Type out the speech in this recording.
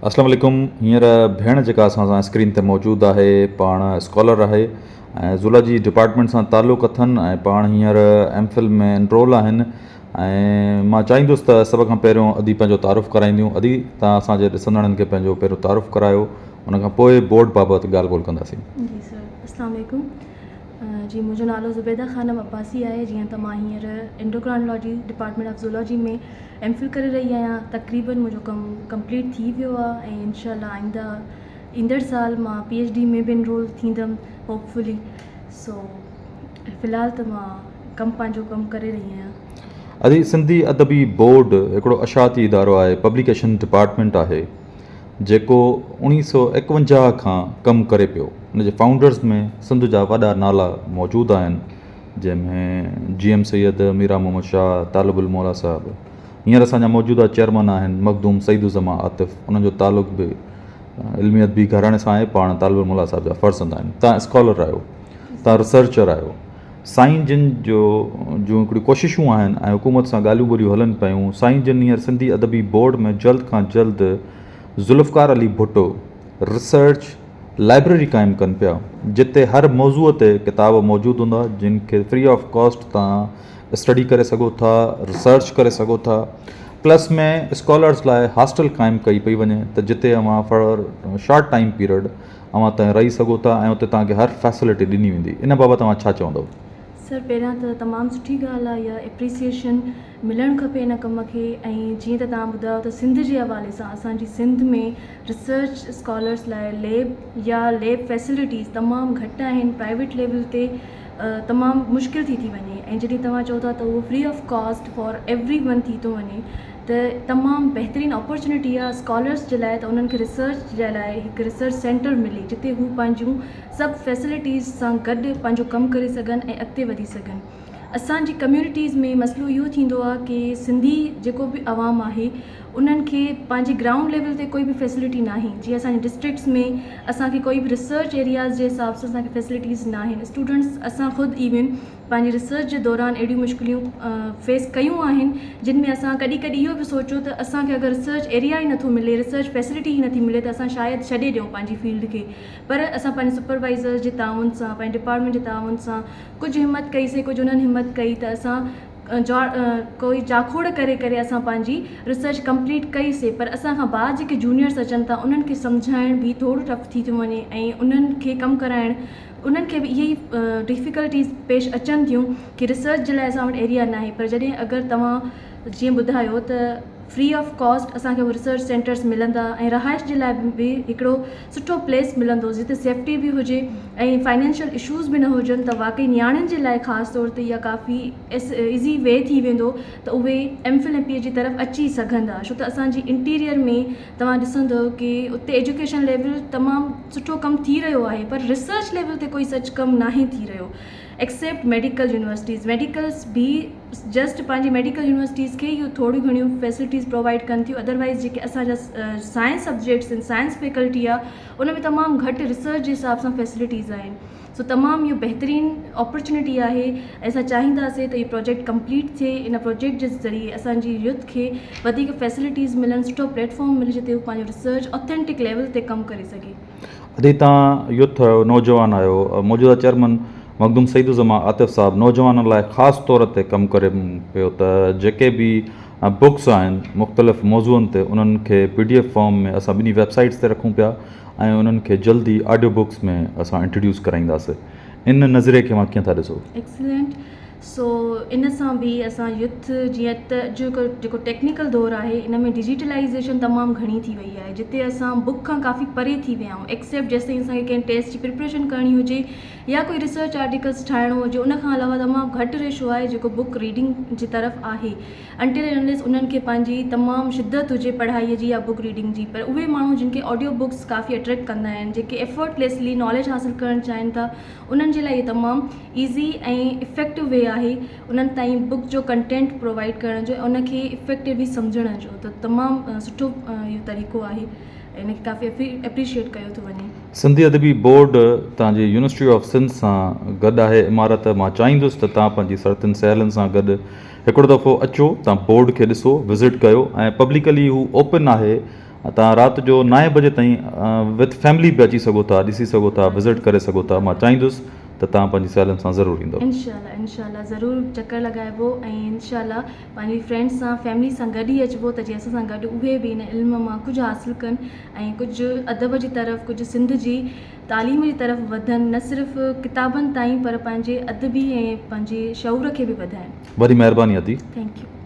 اسلام عليڪم هينئر ڀيڻ جيڪا اسان سان اسڪرين تي موجود آهي پاڻ اسڪالر آهي ۽ زولاجي ڊپارٽمينٽ سان تعلق اٿن ۽ پاڻ هينئر ايم فل ۾ انرول آهن ۽ مان چاهيندس ته سڀ کان پهريون ادي پنهنجو تعارف ڪرائينديون ادي تان اسان جي ڏسندڙن کي پنهنجو پهريون تعارف ڪرايو ان کان پوء بورڊ بابت ڳالهه ٻولهه ڪنداسين. جي سر اسلام عليڪم جي منهنجو نالو زبيده خانم عباسي آهي جيئن ته مان هينئر endocrinology department of zoology ۾ M Phil ڪري رهي آهيان تقريبن منهنجو ڪم ڪمپليٽ ٿي ويو آهي ۽ انشاء الله آئنده ايندڙ سال مان پي ايڇ ڊي ۾ به انرول ٿيندم هوپ فلي سو في الحال ته مان ڪم پنهنجو ڪم ڪري رهي آهيان. ادي سنڌي ادبي بورڊ هڪڙو اشاعتي ادارو آهي پبليڪيشن ڊپارٽمينٽ آهي جيڪو اوڻيهه سو ايڪونجاهه کان ڪم ڪري پيو ان جي فائونڊرز ۾ سنڌ جا وڏا نالا موجود آهن جنهن ۾ جي ايم سيد، ميران محمد شاهه، طالب الموليٰ صاحب، هينئر اسان جا موجوده چيئرمن آهن مخدوم سعيد الزمان عاطف، انهن جو تعلق به علمي ادبي گهراڻي سان آهي، پاڻ طالب الموليٰ صاحب جا فرزند آهن. توهان اسڪالر آهيو، توهان ريسرچر آهيو، سائين جن جو جون هڪڙيون ڪوششون آهن ۽ حڪومت سان ڳالهيون ٻولهيون هلن پيون، سائين جن هينئر سنڌي ادبي بورڊ ۾ جلد کان جلد ذوالفقار علي ڀٽو ريسرچ لائبريري قائم ڪن پيا جتي هر موضوع تي ڪتاب موجود هوندا جن کي فري آف ڪاسٽ تان اسٽڊي ڪري سگهو ٿا ريسرچ ڪري سگهو ٿا پلس ۾ اسڪالرس لاء هاسٽل قائم ڪئي پئي وڃي ته جتي اوهان فار شارٽ ٽائيم پيريڊ اوهان تان رهي سگهو ٿا ۽ اتي توهان کي هر فيسلٽي ڏني ويندي ان بابت اوهان ڇا چوندو؟ سر پهريان ته تمام سٺي ڳالهه آهي اها اپريسيئيشن ملڻ کپي ان ڪم کي ۽ جيئن ته توهان ٻڌايو ته سنڌ جي حوالي سان اسان جي سنڌ ۾ ريسرچ اسڪالرس لاء ليب يا ليب فيسلٽيز تمام گهٽ آهن پرائيويٽ ليول تي تمام مشڪل ٿي ٿي وڃي ۽ جڏهن توهان چئو ٿا ته اهو free of cost for everyone ٿي ٿو وڃي ته تمام بهترين اپرچونيٽي آهي اسڪالرس جي لاء ته انهن کي ريسرچ جي لاء هڪ ريسرچ سينٽر ملي جتي هو پنهنجون سڀ فيسلٽيز سان گڏ پنهنجو ڪم ڪري سگهن ۽ اڳتي وڌي سگهن. اسان جي ڪميونٽيز ۾ مسئلو اهو ٿيندو آهي ڪي سنڌي جيڪو به عوام آهي انهن کي پنهنجي گرائونڊ ليول تي ڪوئي به فيسلٽي ناهي جيئن اسان جي ڊسٽرڪٽس ۾ اسان کي ڪوئي به ريسرچ ايرياز جي حساب سان اسان کي فيسلٽيز ناهن اسٽوڊنٽس اسان خود ايون پنهنجي ريسرچ جي دوران اهڙيون مشڪليون فيس ڪيون آهن جن ۾ اسان ڪڏهن ڪڏهن اهو به سوچيو ته اسان کي اگر ريسرچ ايريا ئي نٿو ملي ريسرچ فيسلٽي ئي نٿي ملي ته اسان شايد ڇڏي ڏيون پنهنجي فيلڊ کي پر اسان پنهنجي سپروائيزرز جي تعاون سان پنهنجي ڊپارٽمينٽ جي تعاون سان ڪجهه همت ڪئي سي ڪجهه انهن همت ڪئي ته اسان ڪوئي جاکوڙ ڪري ڪري اسان پنهنجي ريسرچ ڪمپليٽ ڪئي سي پر اسان کان بعد جيڪي جونيئرس اچن ٿا انهن کي سمجهائڻ به ٿورو ٽف ٿي ٿو وڃي ۽ انهن کي ڪم ڪرائڻ انهن کي به اهي ئي ڊفيڪلٽيز پيش اچن ٿيون ڪي ريسرچ جي لاء اسان وٽ ايريا ناهي پر جڏهن اگر توهان جيئن ٻڌايو ته فري آف ڪاسٽ اسان کي اهي ريسرچ سينٽرس ملندا ۽ رهائش جي لاء به هڪڙو سٺو پليس ملندو جتي سيفٽي به هجي ۽ فائنينشل اشوز به نه هجن ته واقعي نياڻين جي لاء خاص طور تي اها ڪافي ايزي وي ٿي ويندو ته اهي ايم فل ۽ پي ايڇ جي طرف اچي سگهندا ڇو ته اسان جي انٽيريئر ۾ توهان ڏسندو ڪي اتي ايجوڪيشن ليول تمام سٺو ڪم ٿي رهيو آهي پر ريسرچ ليول تي ڪوئي سچ ڪم ناهي ٿي رهيو ايڪسيپٽ ميڊيڪل يونيورسٽيز ميڊيڪلس به جسٽ پنهنجي ميڊيڪل يونيورسٽيز کي اهو ٿوريون گهڻيون فيسلٽيز پرووائيڊ ڪن ٿيون ادروائيز جيڪي اسان جا سائنس سبجيڪٽس آهن سائنس فيڪلٽي آهي ان ۾ تمام گهٽ ريسرچ جي حساب سان فيسلٽيز آهن سو تمام اهو بهترين اپرچونٽي آهي ۽ اسان چاهينداسين ته اهو پروجيڪٽ ڪمپليٽ ٿئي ان پروجيڪٽ جي ذريعي اسان جي يوٿ کي وڌيڪ فيسلٽيز ملن سٺو پليٽ فارم ملي جتي هو پنهنجو ريسرچ اوٿينٽڪ ليول تي ڪم ڪري سگهي. ادي توهان يوٿ آهيو نوجوان آهيو موجوده چيئرمن مخدوم سعيد الزمان عاطف صاحب نوجوانن لاء خاص طور تي ڪم ڪري پيو ته جيڪي به بڪس آهن مختلف موضوعن تي انهن کي پي ڊي ايف فارم ۾ اسان ٻنهي ويب سائيٽس تي رکون پيا ۽ انهن کي جلد ئي آڊيو بڪس ۾ اسان انٽروڊيوس ڪرائينداسي ان نظريي کي اوهان ڪيئن ٿا ڏسو؟ ايڪسلنٽ سو ان سان به اسان يوٿ جيئن ته جيڪو جيڪو ٽيڪنيڪل دور آهي ان ۾ ڊجيٽلائيزيشن تمام گهڻي ٿي وئي آهي جتي اسان بڪ کان ڪافي پري ٿي ويا آهيون ايڪسيپٽ جيستائين اسان کي ڪنهن ٽيسٽ جي پريپريشن ڪرڻي هجي يا ڪوئي ريسرچ آرٽيڪلس ٺاهڻو هجي ان کان علاوه تمام گهٽ ريشو آهي جيڪو بڪ ريڊنگ جي طرف آهي انٽل اينڊ انليس انهن کي پنهنجي تمام شدت هجي پڙهائي جي يا بڪ ريڊنگ جي پر اهي ماڻهو جن کي آڊيو بڪس ڪافي اٽريڪٽ ڪندا آهن جيڪي ايفرٽليسلي ناليج حاصل ڪرڻ چاهين ٿا انهن جي لاء اهي تمام ايزي ۽ افيڪٽو وي آهي انهن تائين بڪ جو ڪنٽينٽ پرووائيڊ ڪرڻ جو ۽ ان کي افيڪٽولي سمجهڻ جو ته تمام سٺو اهو طريقو آهي ۽ ان کي ڪافي اپريشيئيٽ ڪيو ٿو وڃي. سنڌي ادبي بورڊ توهان جي يونيورسٽي آف سنڌ سان گڏ آهي عمارت مان چاهيندس ته توهان پنهنجي سرتين سهيلين سان گڏ هڪڙو دفعو اچو توهان بورڊ کي ڏسو وزٽ ڪيو ۽ پبلڪلي هو اوپن آهي. توهان رات جو نائين بجي تائين وٿ فيملي به اچي سگهو ٿا، ڏسي سگهو ٿا، وزٽ ڪري سگهو ٿا. مان چاهيندس ته توهان پنهنجي سهيلين سان ضرور ايندؤ. انشاء الله انشاء الله ضرور چڪر لڳائبو ۽ انشاء الله پنهنجي فرينڊس سان فيملي سان گڏ ئي اچبو ته جيئن اسان سان گڏ اهي به ان علم مان ڪجهه حاصل ڪن ۽ ڪجهه ادب جي طرف ڪجهه سنڌ جي تعليم جي طرف وڌن نه صرف ڪتابن تائين پر پنهنجي ادبي ۽ پنهنجي شعور کي به وڌائن. وڏي مهرباني ادي. Thank you.